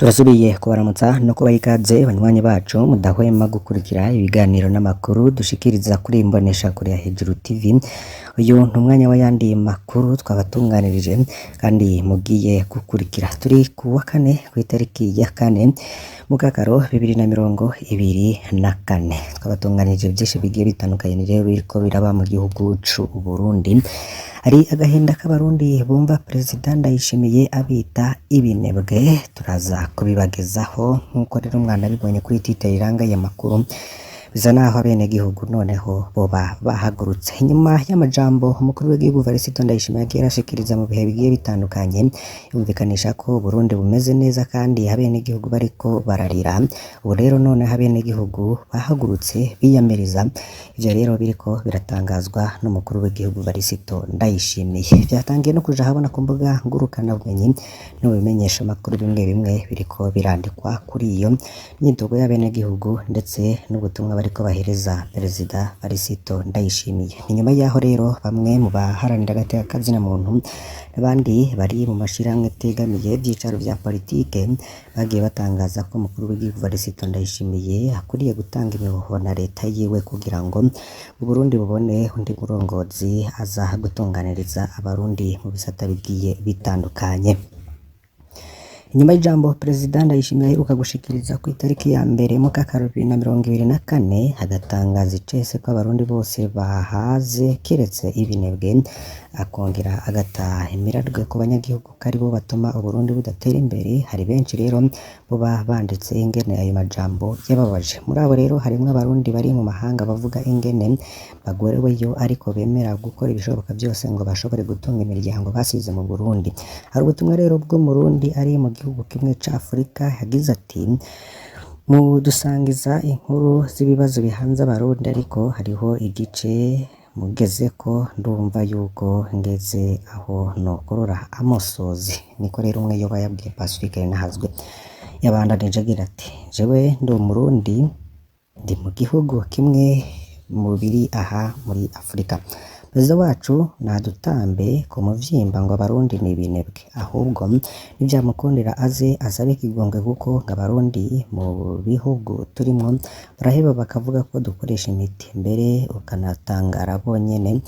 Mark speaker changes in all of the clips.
Speaker 1: Turasubiye kubaramutsa no kubaha ikaze banywanyi bacu mudahwema gukurikira ibiganiro n'amakuru dushikiriza kuri Imboneshakure ya Hejuru TV. Uyu ni umwanya w'ayandi makuru twabatunganirije kandi mugiye gukurikira. Turi ku wa kane kw'itariki ya kane Mukakaro 2024. Twabatunganirije vyinshi bigiye bitandukanye rero biriko biraba mu gihugu c'u Burundi. Hari agahinda k'Abarundi bumva Perezida Ndayishimiye abita ibinebwe, turaza kubibagezaho nk'uko rero mwanabibonye kuri titre iranga aya makuru, bisa naho abenegihugu noneho boba bahagurutse. Inyuma y'amajambo umukuru w'igihugu Varisito Ndayishimiye yagiye arashikiriza mu bihe bigiye bitandukanye, yumvikanisha ko Uburundi bumeze neza kandi abenegihugu bariko bararira. Ubu rero noneho abenegihugu bahagurutse biyamiriza ivyo rero biriko biratangazwa n'umukuru w'igihugu Varisito Ndayishimiye. Vyatangiye no kuja ahabona ku mbuga ngurukanabumenyi no mu bimenyeshamakuru bimwe bimwe biriko birandikwa kuri iyo myidogo y'abenegihugu ndetse n'ubutumwa bariko bahereza Perezida Varisito Ndayishimiye. Ni nyuma yaho rero bamwe mu baharanira agateka kazina muntu n'abandi bari mu mashirahamwe ategamiye ivyicaro vya politike bagiye batangaza ko umukuru w'igihugu Varisito Ndayishimiye akwiriye gutanga imihoho na leta yiwe kugira ngo Uburundi bubone undi murongozi aza gutunganiriza Abarundi mu bisata bigiye bitandukanye. Inyuma y'ijambo Perezida Ndayishimiye aheruka gushikiriza kw'itariki ya mbere Mukakaro 2024, agatangaza icese ko Abarundi bose bahaze kiretse ibinebwe, akongera agata imirarwe ku banyagihugu ko aribo batuma Uburundi budatera imbere, hari benshi rero boba banditse ingene ayo majambo yababaje. Muri abo rero harimwo Abarundi bari mu mahanga bavuga ingene bagoreweyo ariko bemera gukora ibishoboka vyose ngo bashobore gutunga imiryango basize mu Burundi. Hari ubutumwa rero bw'Umurundi ari mu gihugu kimwe ca Afrika yagize ati: "Mudusangiza inkuru z'ibibazo bihanze Abarundi ariko hariho igice mugezeko ndumva yuko ngeze aho nokorora amosozi." Niko rero umwe yoba yabwiye Pacifique Nahazwe. Yabandanije agira ati: "Jewe ndi Umurundi ndi mu gihugu kimwe mu biri aha muri Afrika. Perezida wacu nadutambe ku muvyimba ngo Abarundi ni ibinebwe, ahubwo nivyamukundira aze asabe ikigongwe kuko ngo Abarundi mu bihugu turimwo baraheba bakavuga ko dukoresha imiti, mbere ukanatangara bonyene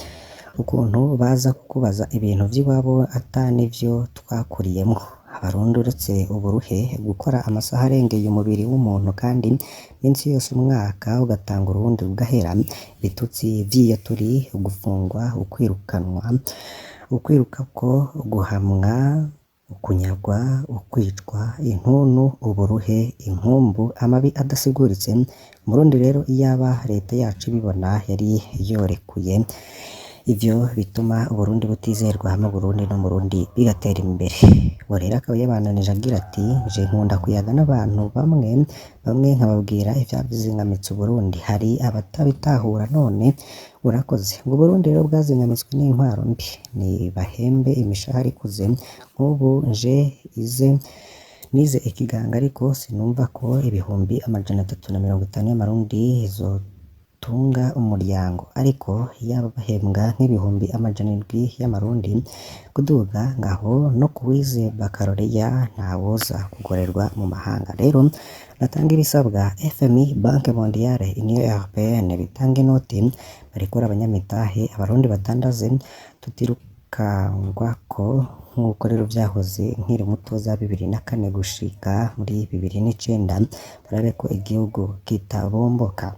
Speaker 1: ukuntu baza kukubaza ibintu vy'iwabo ata n'ivyo twakuriyemwo. Abarundi uretse uburuhe, gukora amasaha arengeye umubiri w'umuntu kandi iminsi yose umwaka ugatanga urundi ugahera, ibitutsi vy'iyo turi, ugufungwa, ukwirukanwa, ukwirukako, guhamwa, ukunyagwa, ukwicwa, intuntu, uburuhe, inkumbu, amabi adasiguritse. Umurundi rero iyaba leta yacu ibibona yari yorekuye ivyo bituma Uburundi butizerwa hamwe Uburundi n'Umurundi bigatera imbere." Uwo rero akaba yabandanije agira ati: "Je nkunda kuyaga n'abantu bamwe bamwe nkababwira ivyazingamitse Uburundi, hari abatabitahura none urakoze. Ngo Uburundi rero bwazingamitswe n'intwaro mbi, nibahembe imishahara ikuze, nk'ubu nje ize nize ikiganga ariko sinumva ko 350,000 y'amarundi zotunga umuryango, ariko iyaba bahembwa nk'700,000 y'amarundi kuduga ngaho no kuwize bakaloreya ntawoza kugorerwa mu mahanga. Rero natanga ibisabwa FMI, Banque Mondiale, Union Européenne bitange inoti barekure abanyamitahe, Abarundi badandaze tutirukangwako nk'uko rero vyahoze nkiri muto za 2004 gushika muri 2009, barabe ko igihugu kitabomboka."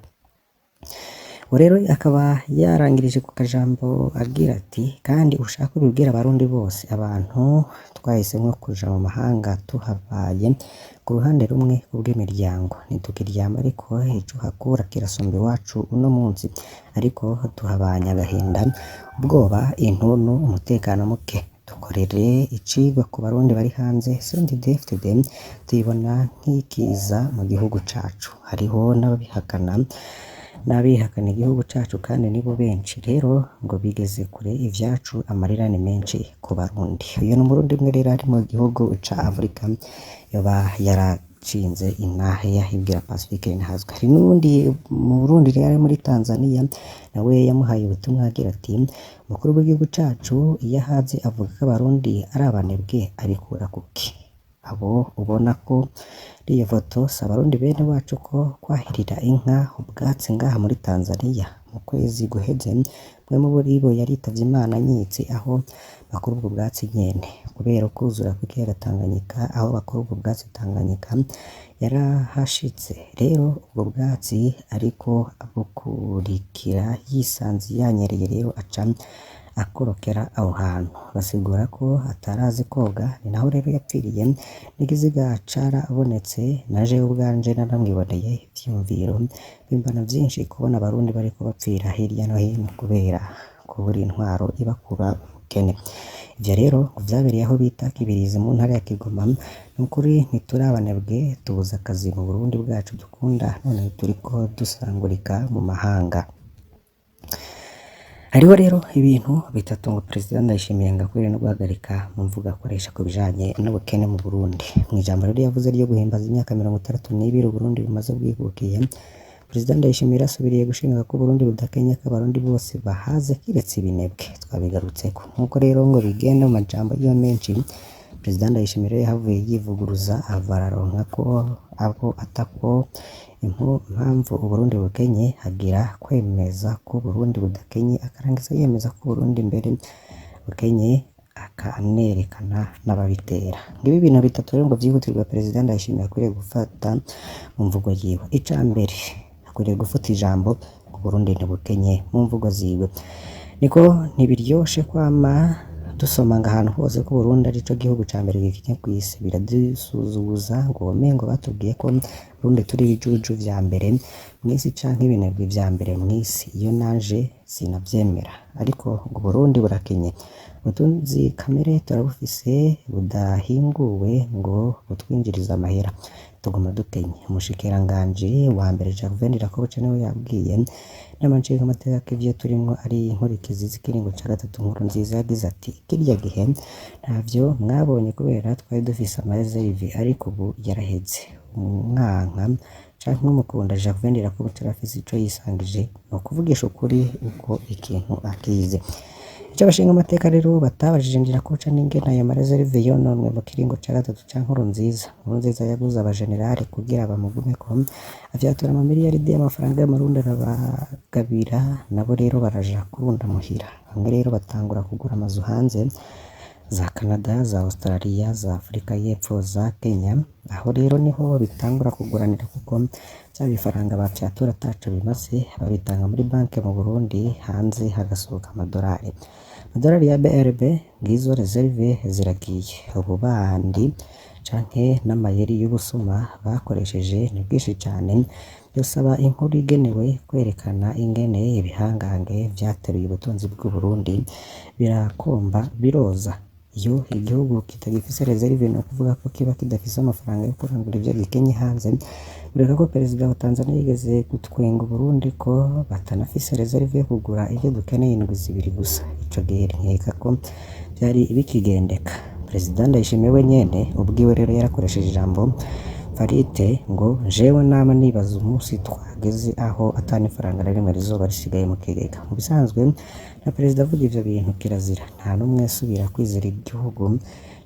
Speaker 1: Uwo rero akaba yarangirije ku kajambo agira ati: "Kandi ushake ubibwire Abarundi bose, abantu twahisemwo kuja mu mahanga tuhabaye ku ruhande rumwe kubw'imiryango, ntitukiryama ariko ico uhakura kirasumba iwacu uno munsi, ariko tuhabanye agahinda, ubwoba, intuntu, umutekano muke. Dukorere icigwa ku Barundi bari hanze, CNDD-FDD tuyibona nk'ikiza mu gihugu cacu, hariho n'ababihakana n'abihakana igihugu cacu kandi nibo benshi, rero ngo bigeze kure ivyacu, amarira ni menshi ku Barundi." Uyu ni Umurundi umwe rero ari mu gihugu ca Afrika yoba yarashinze intahe yahibwira Pacifique Ntazwi. Hari n'uwundi Murundi rero ari muri Tanzania nawe yamuhaye ubutumwa agira ati: "Umukuru w'igihugu cacu iyo ahaze avuga ko Abarundi ari abanebwe abikura kuki? Abo ubona ko iyo foto si abarundi bene wacu ko kwahirira inka ubwatsi ngaha muri Tanzania. Mu kwezi guheze umwe muri bo yaritavye Imana anyitse aho bakura ubwo bwatsi nyene. Kubera ukwuzura kw'ikiyaga Tanganyika, aho bakura ubwo bwatsi Tanganyika yarahashitse. Rero ubwo bwatsi ariko abukurikira yisanze yanyereye rero aca akorokera aho hantu. Basigura ko atarazi koga, ni naho rero yapfiriye n'ikiziga carabonetse, na jewe ubwanje naramwiboneye. Ivyiyumviro bimbana vyinshi kubona abarundi bariko bapfira hirya no hino kubera kubura intwaro ibakura ubukene. Ivyo rero ngo vyabereye aho bita Kibirizi mu ntara ya Kigoma. Nukuri ntiturabanebwe, tubuze akazi mu Burundi bwacu dukunda, none turiko dusangurika mu mahanga. Hariho rero ibintu bitatu ngo Perezida Ndayishimiye ngo akwiriye no guhagarika mu mvugo akoresha ku bijanye n'ubukene mu Burundi. Mw'ijambo rero yavuze ryo guhimbaza imyaka 62 Uburundi bumaze bwikukiye, Perezida Ndayishimiye yarasubiriye gushinga ko Uburundi budakenya, ko abarundi bose bahaze kiretse ibinebwe. Twabigarutseko. Nkuko rero ngo bigenda mu majambo yiwe menshi, Perezida Ndayishimiye rero yahavuye yivuguruza, ava araronka ko abo atako impamvu Uburundi bukenye, agira kwemeza ko Uburundi budakenye, akarangiza yemeza ko Uburundi mbere bukenye, akanerekana n'ababitera. Ngibi ibintu bitatu rero ngo vyihutirwa Perezida Ndayishimiye akwiriye gufata mu mvugo yiwe. Ica mbere, akwiriye gufata ijambo ngo Uburundi ntibukenye mu mvugo ziwe. Niko ntibiryoshe kwama dusoma ngo ahantu hose ko Uburundi arico gihugu ca mbere gikenye kw'isi. Biradusuzuguza ngo womengo batubwiye ko Burundi turi ibijuju vya mbere mw'isi canke ibinebwe vya mbere mw'isi. Iyo nanje sinavyemera. Ariko ngo Uburundi burakenye. Ubutunzi kamere turabufise budahinguwe ngo butwinjirize amahera. Tuguma dukenye. Umushikiranganji wa mbere Gervais Ndirakobuca niwe yabwiye inama nshingamateka ko ivyo turimwo ari inkurikizi z'ikiringo ca gatatu. Nkurunziza yagize ati: "Kirya gihe ntavyo mwabonye kubera twari dufise amareserve, ariko ubu yaraheze." Umwanka canke umukunda, Gervais Ndirakobuca arafise ico yisangije, ni ukuvugisha ukuri uko ikintu akizi. Ico abashingamateka rero batabajije Ndirakobuca n'ingene ayo mareserve yononwe mu kiringo ca gatatu ca Nkurunziza. Nkurunziza yaguze abajenerali kugira bamugumeko, avyatura amamiliyaridi y'amafaranga y'amarundi arabagabira, nabo rero baraja kurunda muhira. Bamwe rero batangura kugura amazu hanze, za Canada, za Australia, za Afrika y'Epfo, za Kenya. Aho rero niho bitangura kuguranira kuko vya bifaranga bafyatura ataco bimaze, babitanga muri banke mu Burundi, hanze hagasohoka amadorari. Amadorari ya BRB, ngizo reserve ziragiye. Ububandi canke n'amayeri y'ubusuma bakoresheje ni bwinshi cane, yosaba inkuru igenewe kwerekana ingene ibihangange vyateruye ubutunzi bw'Uburundi birakomba biroza. Iyo igihugu kitagifise reserve ni ukuvuga ko kiba kidafise amafaranga yo kurangura ivyo gikenye hanze. Mureka ko Perezida wa Tanzania yigeze gutwenga Uburundi ko batanafise reserve yo kugura ivyo dukeneye indwi zibiri gusa. Ico gihe nkeka ko vyari bikigendeka. Perezida Ndayishimiye we nyene ubwiwe rero yarakoresheje ijambo farite ngo jewe nama nibaza umunsi twageze aho ata n'ifaranga na rimwe rizoba risigaye mu kigega. Mu bisanzwe na perezida avuga ivyo bintu kirazira, nta n'umwe asubira kwizera igihugu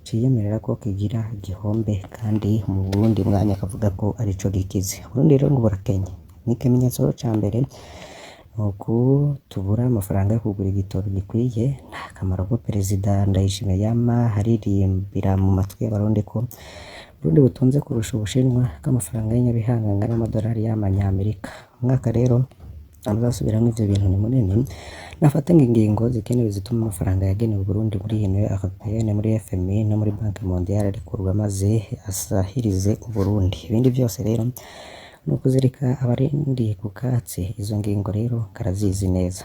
Speaker 1: ciyemerera ko kigira igihombe kandi mu wundi mwanya akavuga ko arico gikize. Uburundi rero ngo burakenye. Ni ikimenyetso ca mbere nuko tubura amafaranga yo kugura igitoro gikwiye. Nta kamaro ko Perezida Ndayishimiye yama aririmbira mu matwi y'abarundi ko Uburundi butunze kurusha Ubushinwa, ko amafaranga y'inyabihanga angana n'amadolari y'amanyamerika. Umwaka rero abazasubiramwo ivyo bintu ni munini, nafate ingingo zikenewe zituma amafaranga yagenewe Uburundi muri Union Européenne, muri FMI no muri Banque Mondiale arekurwa maze asahirize Uburundi. Ibindi vyose rero ni ukuzirika abarindi ku katsi. Izo ngingo rero karazizi neza.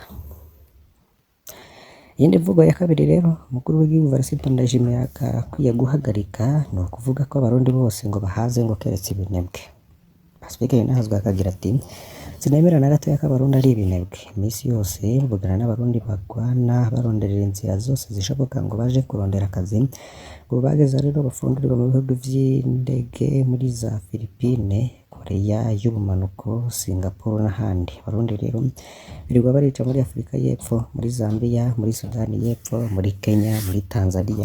Speaker 1: Iyindi mvugo ya kabiri rero umukuru w'igihugu Varisito Ndayishimiye akwiye guhagarika ni ukuvuga ko abarundi bose ngo bahaze ngo keretse ibinebwe. Pacifique Nahazwa akagira ati: "Sinemera na gatoya ko abarundi ari ibinebwe. Iminsi yose mvugana n'abarundi bagwana baronderera inzira zose zishoboka ngo baje kurondera akazi, ngo bageze rero bafundurirwa mu bihugu vy'indege muri za Philippines, Korea y'ubumanuko, Singapore n'ahandi. Abarundi rero birirwa barica muri Afrika y'Epfo, muri Zambia, muri Sudani y'Epfo, muri Kenya, muri Tanzania.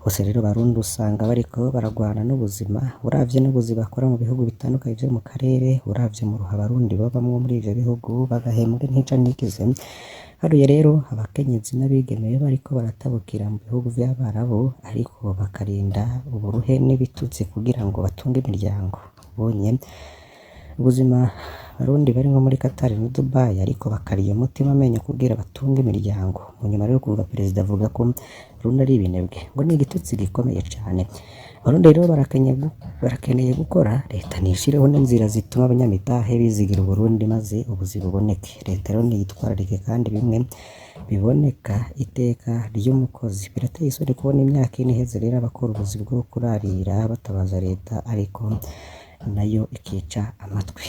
Speaker 1: Hose rero Abarundi usanga bariko baragwana n'ubuzima, uravye n'ubuzi bakora mu bihugu bitandukanye vyo mu karere, uravye mu ruha Abarundi babamwo muri ivyo bihugu bagahembwa intica ntikize. Haruye rero abakenyezi n'abigeme bariko baratabukira mu bihugu vy'Abarabu, ariko bakarinda uburuhe n'ibitutsi kugira ngo batunge imiryango. Ubonye ubuzima Abarundi barimwo muri Qatar na Dubai, ariko bakariye umutima amenyo kugira batunge imiryango. Mu nyuma rero kumva perezida avuga ko Abarundi ari ibinebwe, ngo ni igitutsi gikomeye cane. Abarundi rero barakeneye gukora, leta nishireho n'inzira zituma abanyamitahe bizigira Uburundi maze ubuzi buboneke. Leta rero niyitwararike kandi bimwe biboneka iteka ry'umukozi. Birateye isoni kubona imyaka ine iheze rero abakora ubuzi bwo kurarira batabaza leta, ariko nayo ikica amatwi.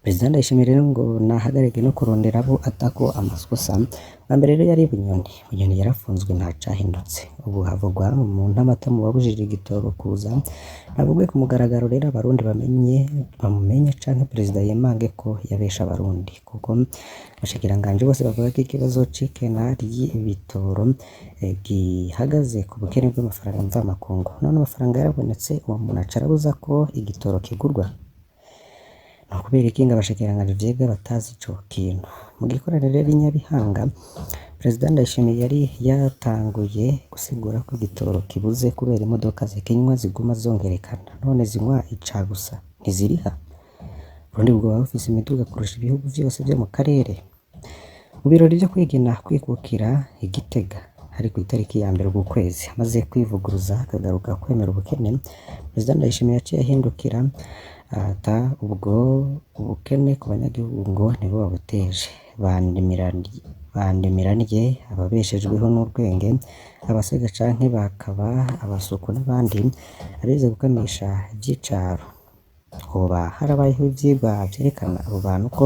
Speaker 1: Perezida Ndayishimiye rero ngo nahagarike no kurondera abo atako amakosa. Bwa mbere rero yari Bunyoni. Bunyoni yarafunzwe nta cahindutse. Ubu havugwa mu ntamata mu babujije igitoro kuza. Navugwe ku mugaragaro rero Abarundi bamumenye canke perezida yemange ko yabesha Abarundi, kuko abashikiranganji bose bavuga ko ikibazo c'ikena ry'ibitoro gihagaze ku bukene bw'amafaranga mvamakungu. None amafaranga yarabonetse, uwo muntu aca arabuza ko igitoro kigurwa. Ni ukubera iki ngo abashikiranganji vyega batazi ico kintu? Mu gikoraniro rero i Nyabihanga, Perezida Ndayishimiye yari yatanguye gusigura ko igitoro kibuze kubera imodoka zikinywa ziguma zongerekana, none zinywa ica gusa ntiziriha. Uburundi bwoba bufise imiduga kurusha ibihugu vyose vyo mu karere. Mu birori vyo kwigina kwikukira i Gitega hari kw'itariki ya mbere uku kwezi, amaze kwivuguruza akagaruka kwemera ubukene, Perezida Ndayishimiye yaciye ahindukira ata ubwo ubukene ku banyagihugu ngo nibo babuteje. Bandimiranye ababeshejweho n'urwenge, abasega canke bakaba abasuku n'abandi, abize gukamisha ivy'icaro. Hoba harabayeho ivyigwa vyerekana abo bantu ko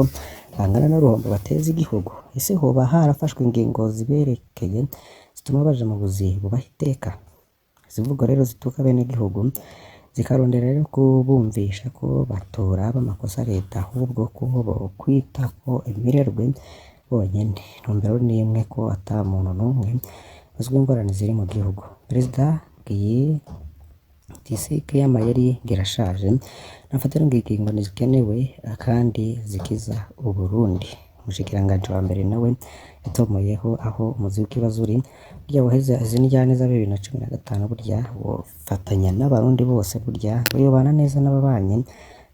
Speaker 1: bangana n'uruhombo bateza igihugu? Ese hoba harafashwe ingingo ziberekeye zituma baja mu buzi bubaha iteka? Izi mvugo rero zituka abenegihugu zikarondera rero kubumvisha ko batoraba amakosa leta, ahubwo ko bokwitako imirerwe bonyene. Intumbero ni imwe ko ata muntu n'umwe azwi ingorane ziri mu gihugu. Perezida ngiyi tisike y'amayeri ngirashaje, nafatira ingingo zikenewe kandi zikiza Uburundi. Umushikiranganji wa mbere nawe yatomoyeho aho umuzi w'ikibazo uri, burya woheza izi njyane za 2015, burya wofatanya n'Abarundi bose, burya uyobana neza n'ababanyi,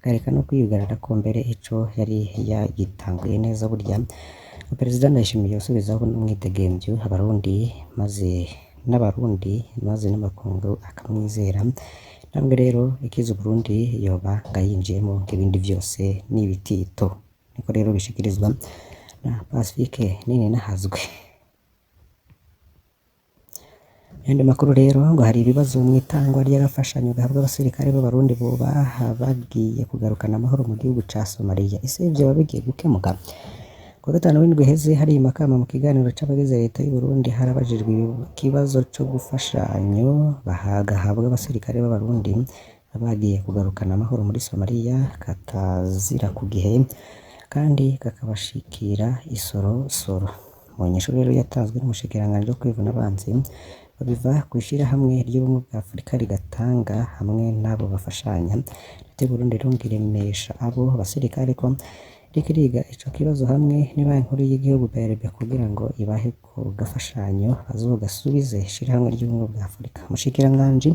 Speaker 1: akareka no kwiyugarira ko mbere ico yari yagitanguye neza. Burya Perezida Ndayishimiye yosubizaho n'umwidegemvyo Abarundi maze n'Abarundi maze n'amakungu akamwizera. Intambwe rero ikiza Uburundi yoba ngayinjiyemo, ibindi vyose n'ibitito. Niko rero bishikirizwa na Pacifique Nininahazwe. Yandi makuru rero ngo hari ibibazo mu itangwa ry'agafashanyo gahabwa abasirikare b'Abarundi boba bagiye kugarukana amahoro mu gihugu ca Somalia. Ese ivyo biba bigiye gukemuka? Kuwa gatanu w'indwi iheze hari Makamba mu kiganiro c'abagize leta y'u Burundi harabajijwe ikibazo co gufashanyo gahabwa abasirikare b'Abarundi bagiye kugarukana amahoro muri Somalia katazira ku gihe kandi kakabashikira isorosoro. Mu nyishu rero yatanzwe n'umushikiranganji wo kwivuna abansi, babiva kw'ishirahamwe ry'ubumwe bwa Afurika rigatanga hamwe n'abo bafashanya. Leta y'u Burundi rero ngo iremesha abo basirikare ko iriko iriga ico kibazo hamwe n'ibanki nkuru y'igihugu BRB kugira ngo ibahe ku gafashanyo bazogasubize ishirahamwe ry'ubumwe bwa Afurika. Umushikiranganji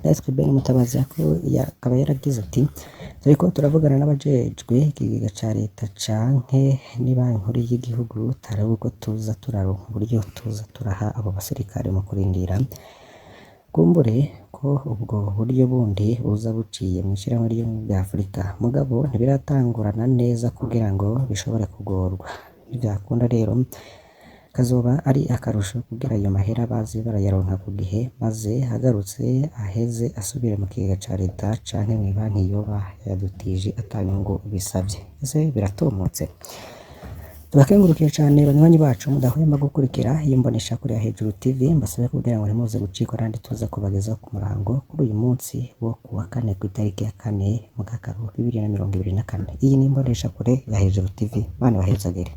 Speaker 1: Lettre Ben Mutabazi akaba yaragize ati: turiko turavugana n'abajejwe ikigega ca leta canke n'ibanki nkuru y'igihugu, tarabe uko tuza turaronka uburyo tuza turaha abo basirikare mu kurindira kumbure ko ubwo buryo bundi buza buciye mw'ishirahamwe ry'ubumwe bwa Afurika, mugabo ntibiratangurana neza kugira ngo bishobore kugorwa. Nivyakunda rero kazoba ari akarusho kugira ayo mahera baze barayaronka ku gihe, maze agarutse aheze asubire mu kigega ca leta canke mw'ibanki yoba yayadutije ata nyungu bisavye. Ese biratomotse? Tubakengurukiye cane banywanyi bacu mudahwema gukurikira iyi mboneshakure ya Hejuru TV, mbasabe kugira ngo ntimuze gucikwa n'andi tuza kubagezaho ku murango kuri uyu munsi wo kuwa kane kw'itariki ya 4 Mukakaro 2024. Iyi ni imboneshakure ya Hejuru TV. Mana ibahezagire.